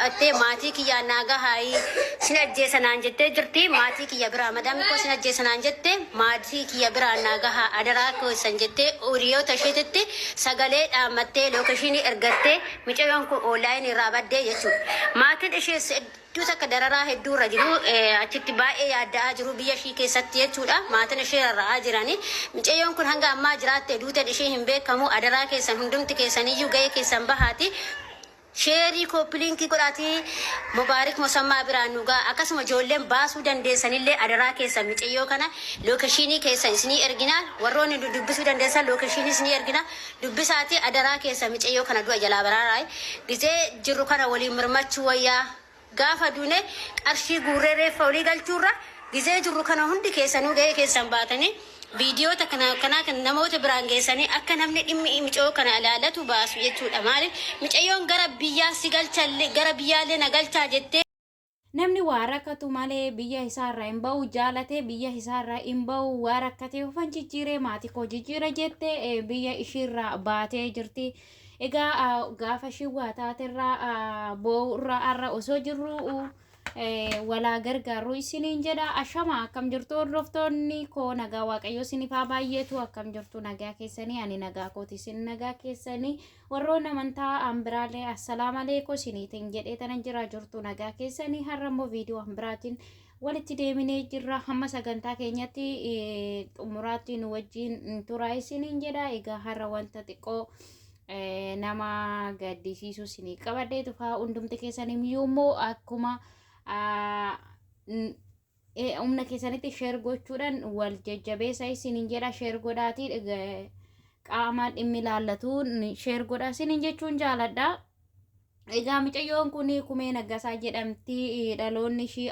Jettee maatii kiyyaan naa gahaayii sin ajjeesa naan jettee jirti. Maatii kiyya biraa madaamni koo sin ajjeesa naan jette, maatii kiyya biraa naa gahaa adaraa keessan jettee hiriyoota isheetitti sagalee dhaammattee location ergattee micayyoon kun online irraa baddee jechuudha. Maatiin ishees hedduu takka dararaa hedduu irra jiru, achitti baay'ee yaadda'aa jiru biyya ishii keessatti jechuudha. Maatiin ishee rarra'aa jirani. Micayyoon kun hanga ammaa jiraatte duuteen ishee hin beekamu. Adaraa keessan hundumti keessaniyyuu gahee keessan bahaati. Sheerii kooppi liinkii godhaatii Mubaarik Mosammaa biraan nu ga'a. Akkasuma ijoolleen baasuu dandeessanillee adaraa keessan micayyoo kana location keessan isinii ergina. Warroonni nu dubbisuu dandeessan location isinii ergina. Dubbisaatii adaraa keessan micayyoo kana du'a jalaa baraaraa. Gizee jirru kana waliin mirmachuu wayyaa. Gaafa duune qarshii guurree reeffa olii galchuurra gizee jirru kana hundi keessanuu gahee keessan baatanii viidiyoota kana kanaa kan namoota biraan geessanii akka namni dhimmi micayoo kana ilaalatu baasu jechuudha. Maaliif micayyoon gara biyyaa si galchallee gara biyyaallee na galchaa jettee. Namni waa rakkatu malee biyya isaarraa hin ba'u, jaalatee biyya isaarraa hin ba'u, waa rakkatee ufan jijjiiree maatii koo jijjiira jette biyya ishiirraa baatee jirti. Egaa gaafa ishiin waa taaterraa boo'urraa har'a osoo jirru walaa gargaarru isiniin jedha. Ashama, akkam jirtu hordoftoonni koo? Nagaa Waaqayyoo isiniif haa baay'eetu. Akkam jirtu? Nagaa keessanii? Ani nagaa kooti, isin nagaa keessanii? Warroonni amantaa an biraallee assalaam aleekum isiniitiin jedhee tanan jira. Jirtu, nagaa keessanii? Har'a immoo viidiyoo an biraatiin walitti deebinee jirra. Hamma sagantaa keenyatti xumuraatti nu wajjin turaa isiniin jedha. Egaa har'a wanta xiqqoo nama gaddisiisu isinii qabadhee dhufaa. Hundumti keessan immoo akkuma humna keessanitti share gochuudhaan wal jajjabeessa isiniin jedha. Share godhaatii qaamaan dhimmi ilaallatu share godhaa isiniin jechuun jaaladha. Egaa mucayyoon kun Kumee Naggasaa jedhamti. Dhaloonni ishii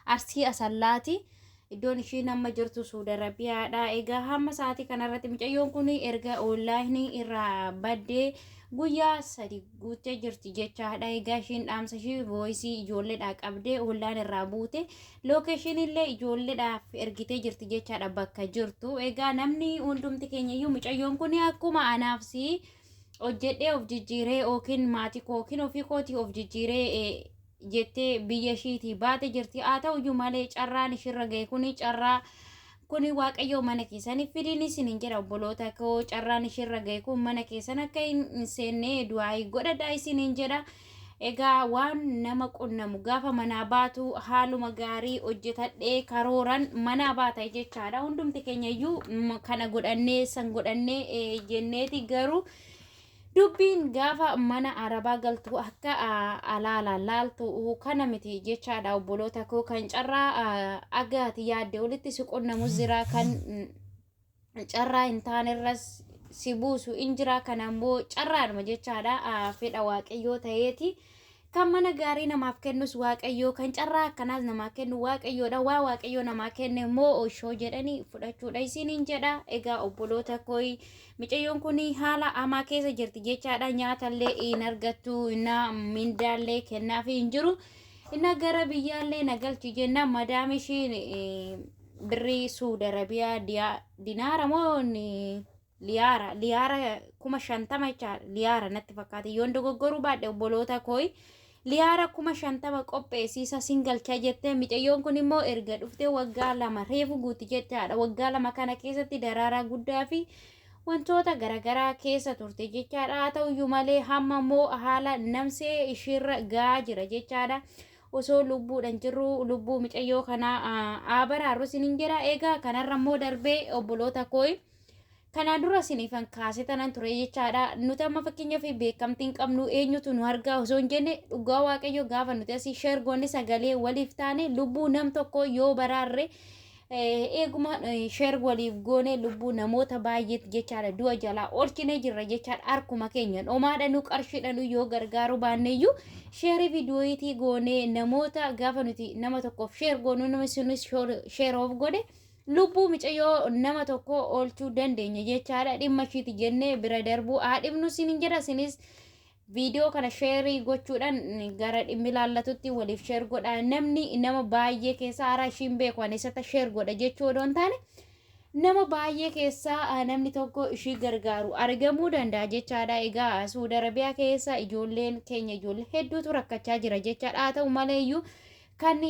Arsii Asallaati. Iddoon ishiin amma jirtu Suudi Arabiyaadha. Egaa hamma sa'aatii kanarratti mucayyoon kun erga online irraa baddee guyyaa 3 guuttee jirti jechaadha. Egaa ishiin dhaamsa ishii voice ijoolleedhaa qabdee online irraa buute. Location illee ijoolleedhaaf ergitee jirti jechaadha bakka jirtu. Egaa namni hundumti keenya iyyuu mucayyoon kun akkuma anaaf si hojjedhee of jijjiiree yookiin maatii koo yookiin ofii kootii of jijjiiree jettee biyya ishiitii baate jirti. Haa ta'uyyuu malee carraan ishirra ga'e kuni, carraa kuni Waaqayyoo mana keessanii fidiin isiniin jedha, obboloota koo. Carraan ishirra ga'e kun mana keessan akka hin seenne du'aayii godhadhaa isiniin jedha. Egaa waan nama qunnamu gaafa manaa baatu haaluma gaarii hojjetadhee karooran manaa baata jechaadha. Hundumti keenya iyyuu kana godhannee san godhannee jenneeti, garuu dubbiin gaafa mana arabaa galtu akka alaalaan laaltu kana miti jechaadha, obboloota koo. Kan carraa agaati yaadde olitti si qunnamus jira, kan carraa hin taanerras si buusu in jira. Kana immoo carraadhuma jechaadha, fedha Waaqayyoo ta'eeti. Kan mana gaarii namaaf kennus Waaqayyoo, kan carraa akkanaas namaaf kennu Waaqayyoodha. Waa Waaqayyoo namaa kenne immoo oshoo jedhanii fudhachuudha isiniin jedha. Egaa obboloota kooyi, mucayyoon kun haala hamaa keessa jirti jechaadha. Nyaatallee hin argattu, inna mindaallee kennaafii hin jiru. Inna gara biyyaallee na galchi jennaan madaam ishiin birrii Suudi Arabiyaa dinaara moo liyaara 50,000 jechaadha. Liyaara natti fakkaate, yoon dogoggoruu baadhe obboloota kooyi. Liyaara 50,000 qopheessiisa sin galchaa jettee. Micayyoon kun immoo erga dhuftee waggaa 2 reefu guuti jechaadha. Waggaa 2 kana keessatti daraaraa guddaa fi wantoota garaagaraa keessa turte jechaadha. Haa ta'uyyuu malee hamma immoo haala namsee ishiirra gahaa jira jechaadha. Osoo lubbuudhaan jirru lubbuu micayyoo kanaa haa baraarru isiniin jedha. Egaa kanarra immoo darbee obboloota kooyi, kanaan dura isiniifan kaasee tanan ture jechaadha. Nuti amma fakkeenyaaf beekamtii hin qabnu, eenyutu nu argaa osoo hin jenne, dhugaa Waaqayyo gaafa nuti asii share goone sagalee waliif taane lubbuu nam tokko yoo baraarre, eeguma share waliif goone lubbuu namoota baay'eetu jechaadha du'a jalaa oolchinee jirra jechaadha harkuma keenyan. Omaadha nu qarshiidha nu yoo gargaaruu baanneyyuu share viidiyooyitii goone namoota gaafa nuti nama tokkoof share goonu, nama sunis share of godhe, lubbuu micayyoo nama tokko oolchuu dandeenya jechaadha. Dhimma ishiiti jennee bira darbuu haa dhibnu isiniin jedha. Isinis viidiyoo kana share gochuudhaan gara dhimmi ilaallatutti waliif share godha. Namni nama baay'ee keessa haaraa ishiin beeku ani isatti share godha jechuu odoo hin taane, Nama baay'ee keessaa namni tokko ishii gargaaru argamuu danda'a jechaadha. Egaa Suudi Arabiyaa keessa ijoolleen keenya ijoollee hedduutu rakkachaa jira jechaadha. Haa ta'u maleeyyuu kan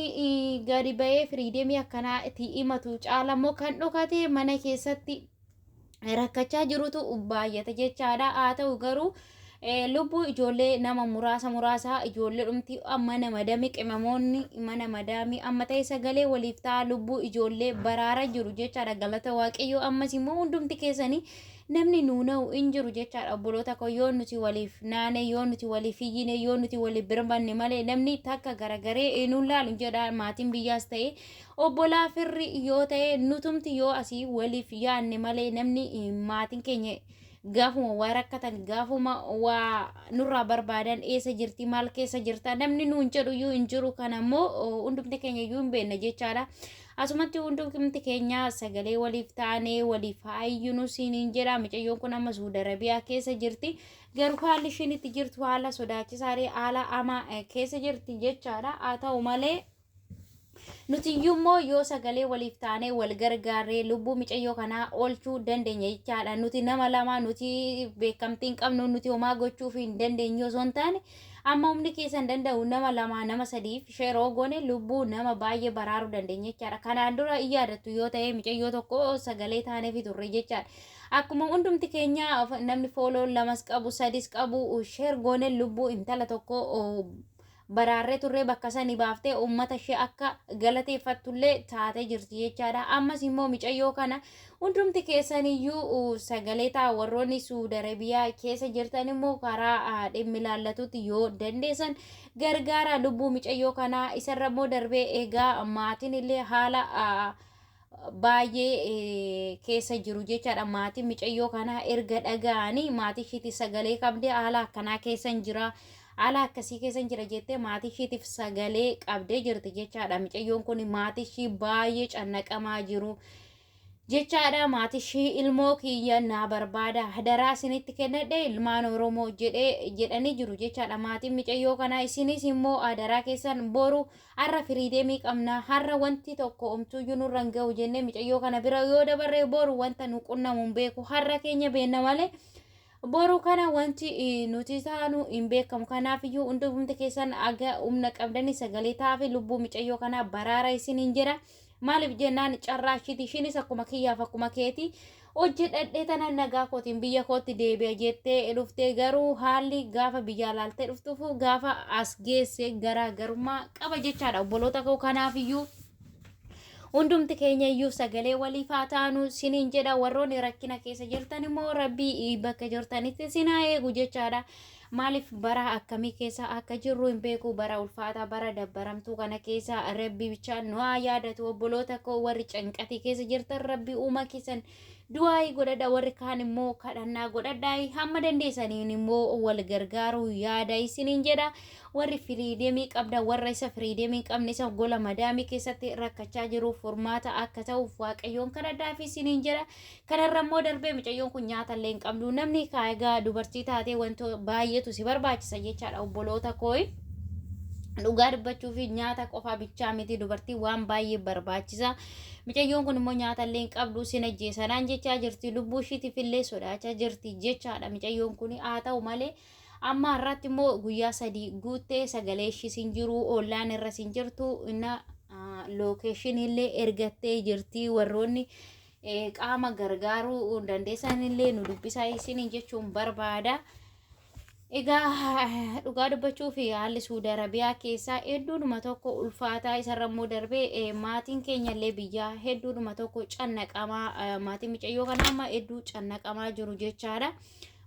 gadi ba'ee freedom akkanaa itti himatu caala immoo kan dhokatee mana keessatti rakkachaa jirutu baay'ata jechaadha. Haa ta'u garuu lubbuu ijoollee nama muraasa muraasa ijoollee dhumti mana madaamii qimamoonni mana madaamii amma ta'e sagalee waliif ta'a lubbuu ijoollee baraara jiru jechaadha. Galata Waaqayyoo. Ammas immoo hundumti keessanii namni nuuna'u hin jiru jechaadha. Obboloota koo, yoo nuti waliif naane, yoo nuti waliif iyyine, yoo nuti waliif birmanne malee namni takka garagaree nuun laalu jedha. Maatiin biyyaas ta'e obbolaa firri yoo ta'e, nutumti yoo asii waliif yaanne malee namni maatiin keenya gaafuma waa rakkatan, gaafuma waa nurraa barbaadan, eessa jirti, maal keessa jirta namni nuun jedhu iyyuu hin jiru. Kana immoo hundumti keenya iyyuu hin beekna jechaadha. Asumatti hundumti keenya sagalee waliif taanee waliif haa iyyinu siiniin jedha. Mucayyoon kun amma Suudi Arabiyaa keessa jirti. Garuu haalli isheen itti jirtu haala sodaachisaadha, haala hamaa keessa jirti jechaadha. Haa ta'u malee nuti iyyuu immoo yoo sagalee waliif taanee wal gargaarree lubbuu mucayyoo kanaa oolchuu dandeenya jechaadha. Nuti nama lama, nuti beekamtii hin qabnu, nuti homaa gochuuf hin dandeenyu osoo hin taane, amma humni keessan danda'u nama lama, nama sadiif share goone lubbuu nama baay'ee baraaruu dandeenya jechaadha. Kanaan dura in yaadattu yoo ta'e, mucayyoo tokko sagalee taaneef turre jechaadha. Akkuma hundumti keenya namni follow lamas qabu, sadis qabu share goone lubbuu intala tokko baraarree turree, bakka sanii baaftee uummata ishee akka galateeffattullee taatee jirti jechaadha. Ammas immoo mucayyoo kana hundumti keessaniyyuu sagalee ta'a. Warroonni Suudi Arabiyaa keessa jirtan immoo karaa dhimmi ilaallatutti yoo dandeessan gargaara lubbuu mucayyoo kanaa. Isarra immoo darbee egaa maatiin illee haala baay'ee keessa jiru jechaadha. Maatiin mucayyoo kanaa erga dhaga'anii maatii ishiitti sagalee qabdee, haala akkanaa keessa jira, haala akkasii keessa jira jettee maatii ishiitiif sagalee qabdee jirti jechaadha. Mucayyoon kun maatii ishii baay'ee cannaqamaa jiru jechaadha. Maatii ishii ilmoo kiyya naa barbaada, hadaraa isinitti kennadhe ilmaan Oromoo jedhee jedhanii jiru jechaadha. Maatiin mucayyoo kanaa, isinis immoo hadaraa keessan, boru har'a freedom qabna, har'a wanti tokko omtuuyyuu nurra hin ga'u jennee mucayyoo kana bira yoo dabarre, boru wanta nu qunnamu hin beeku. Har'a keenya beenna malee boru kana wanti nuti taanu hin beekamu. Kanaaf iyyuu hundumti keessan aga humna qabdanii sagalee ta'aa, lubbuu mucayyoo kanaa baraara isiniin jedha. Maaliif jennaan, carraa ishiiti. Ishiinis akkuma kiyyaaf akkuma keeti hojjedhadhee tanan nagaa kootiin biyya kootti deebi'a jettee dhuftee, garuu haalli gaafa biyyaa laaltee dhuftuuf gaafa as geesse garaagarummaa qaba jechaadha. Obboloota koo, kanaaf iyyuu hundumti keenya iyyuu sagalee waliif haa taanu siniin jedha. Warroonni rakkina keessa jirtan immoo Rabbii bakka jirtanitti sin haa eegu jechaadha. Maaliif, bara akkamii keessa akka jirru hin beeku. Bara ulfaataa, bara dabbaramtuu kana keessa Rabbi bichaan nu haa yaadatu. Obboloota koo, warri canqatii keessa jirtan Rabbi uuma keessan du'aayii godhadha. Warri kaan immoo kadhannaa godhadha. Hamma dandeessaniin immoo wal gargaaruu yaada isiniin jedha. Warri freedom qabda, warra isa freedom hin qabne, isa gola madaamii keessatti rakkachaa jiru furmaata akka ta'uuf Waaqayyoon kadhadhaaf isiniin jedha. Kanarra immoo darbee mucayyoon kun nyaata illee hin qabdu. Namni kaagaa dubartii taatee wantoota baay'eetu si barbaachisa jechaadha, obboloota kooyi. Dhugaa dubbachuu fi nyaata qofaa bichaa miti, dubartii waan baay'ee barbaachisa. Mucayyoon kun immoo nyaata illee hin qabdu. Sin ajjeesanaan jechaa jirti. Lubbuu ishiitiif illee sodaachaa jirti jechaadha mucayyoon kun. Haa ta'u malee amma har'aatti immoo guyyaa 3 guuttee sagalee ishiis hin jiru, ollaan irras hin jirtu. Inna location illee ergattee jirti. Warroonni qaama gargaaruu dandeessan illee nu dubbisaa isiniin jechuun barbaada. Egaa dhugaa dubbachuu fi haalli Suudi Arabiyaa keessaa hedduudhuma tokko ulfaataa. Isarra immoo darbee maatiin keenya illee biyyaa hedduudhuma tokko cannaqamaa, maatiin mucayyoo kanaa amma hedduu cannaqamaa jiru jechaadha.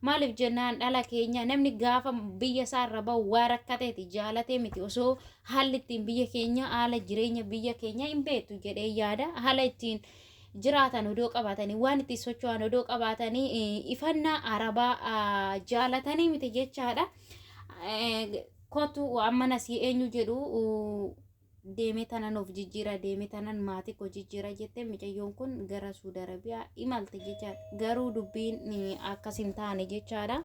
Maaliif jennaan, dhala keenya namni gaafa biyya isaarra bahu waa rakkateeti, jaalatee miti. Osoo haalli ittiin biyya keenya, haala jireenya biyya keenya hin beektu jedhee yaada. Haala ittiin jiraatan odoo qabaatanii, waan ittiin socho'an odoo qabaatanii, ifannaa arabaa jaalatanii miti jechaadha. Kootu amma nasii eenyu jedhu deemee tanan of jijjiira, deemee tanan maatii koo jijjiira jettee mucayyoon kun gara Suudi Arabiyaa imalte jechaadha. Garuu dubbiin akkas hin taane jechaadha.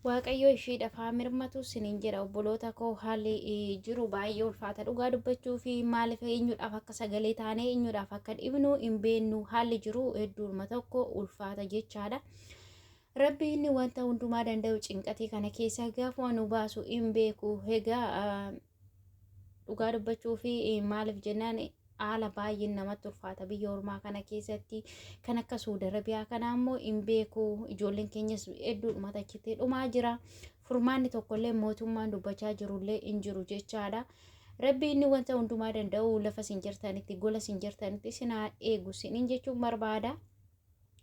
Waaqayyo ishiidhaaf haa mirmatu sinin jedha obboloota koo. Haalli jiru baay'ee ulfaata dhugaa dubbachuu fi maaliif eenyuudhaaf akka sagalee taanee eenyuudhaaf akka dhibnu hin beeknu. Haalli jiru hedduuma tokko ulfaata jechaadha. Rabbi inni wanta hundumaa danda'u cinqatii kana keessa gaafa nu baasu hin beeku. Egaa dhugaa dubbachuu fi maaliif jennaan haala baay'een namatti ulfaata biyya ormaa kana keessatti, kan akka Suudi Arabiyaa kana ammoo hin beeku. Ijoolleen keenyas hedduudhuma achitti dhumaa jira. Furmaanni tokkollee mootummaan dubbachaa jirullee hin jiru jechaadha. Rabbi inni wanta hundumaa danda'u lafa isin jirtanitti, gola isin jirtanitti isin haa eegu isiniin jechuun barbaada.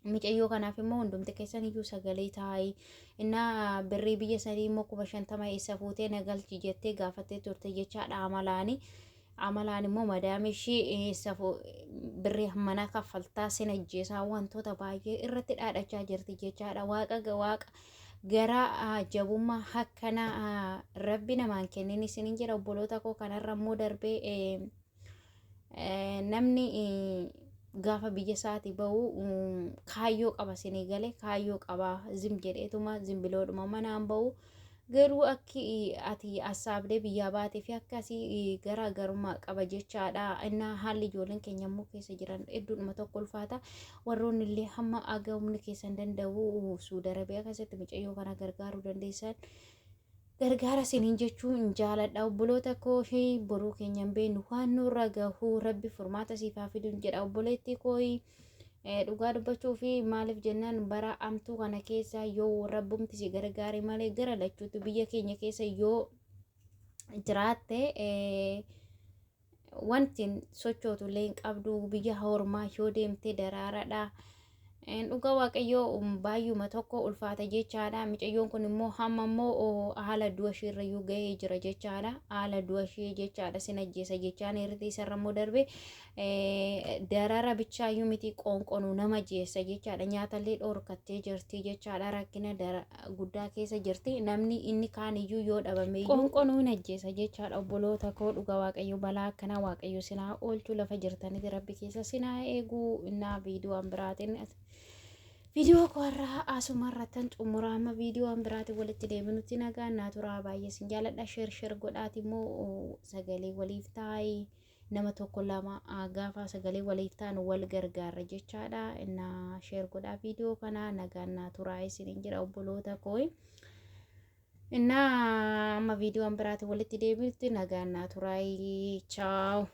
Micayyoo kanaaf immoo hundumti keessan iyyuu sagalee taa'ii. Innaa birrii biyya sanii immoo 50,000 eessa fuutee na galchi jettee gaafattee turte jechaadha amalaani. Amalaan immoo madaami ishii eessa birrii hammanaa kaffaltaa sin ajjeesaa wantoota baay'ee irratti dhaadhachaa jirti jechaadha. Waaqa waaqa garaa jabummaa akkanaa rabbi namaan kennin isinin jedha obboloota koo. Kanarra immoo darbee namni gaafa biyya isaatii bahu kaayyoo qaba isinii galee, kaayyoo qaba. Zim jedheetuma zimbiloodhuma manaan bahu. Garuu akki ati assaabdee biyyaa baatee fi akkasii garaagarummaa qaba jechaadha. Innaa haalli ijoolleen keenya immoo keessa jiran hedduudhuma tokko ulfaata. Warroonni illee hamma aga humni keessan danda'u Suudi Arabiyaa keessatti mucayyoo kana gargaaruu dandeessan gargaara isiniin jechuun hin jaaladha. Obboloota koo, boruu keenya hin beeknu, waan nurra gahu. Rabbi furmaata siif haa fiduun jedha obboleettii koo. Dhugaa dubbachuu fi maaliif jennaan bara amtuu kana keessa yoo rabbumti si gargaare malee gara lachuutti biyya keenya keessa yoo jiraatte wanti sochootu illee hin qabdu. Biyya hormaa yoo deemte daraaradha. Dhugaa Waaqayyoo baay'uma tokko ulfaata jechaadha. Micayyoon kun immoo hamma immoo haala du'a isheerrayyuu gahee jira jechaadha. Haala du'a ishee jechaadha, sin ajjeesa jechaan irratti isarra immoo darbe darara bichaayyuu miti, qoonqonuu nama jeessa jechaadha. Nyaatallee dhoorkattee jirti jechaadha. Rakkina guddaa keessa jirti. Namni inni kaaniyyuu yoo dhabame qoonqonuu hin ajjeesa jechaadha. Obboloota koo, dhugaa Waaqayyo balaa akkanaa Waaqayyo sinaa oolchuu, lafa jirtanitti Rabbi keessa sinaa eeguu. Innaa viidiyoon biraatiin viidiyoo koorraa asuma irrattan xumura. Amma viidiyoon biraatiin walitti deebinutti nagaan naa turaa. Baay'ee sin jaaladha. Share share godhaati immoo sagalee waliif taa'ii. Nama tokko lama gaafa sagalee waliif ta'an wal gargaarra jechaadha. Innaa share godhaa viidiyoo kana. Nagaan naa turaa isiniin jira obboloota koo. Innaa amma viidiyoon biraatiin walitti deebinutti nagaan naa turaa. Ciao.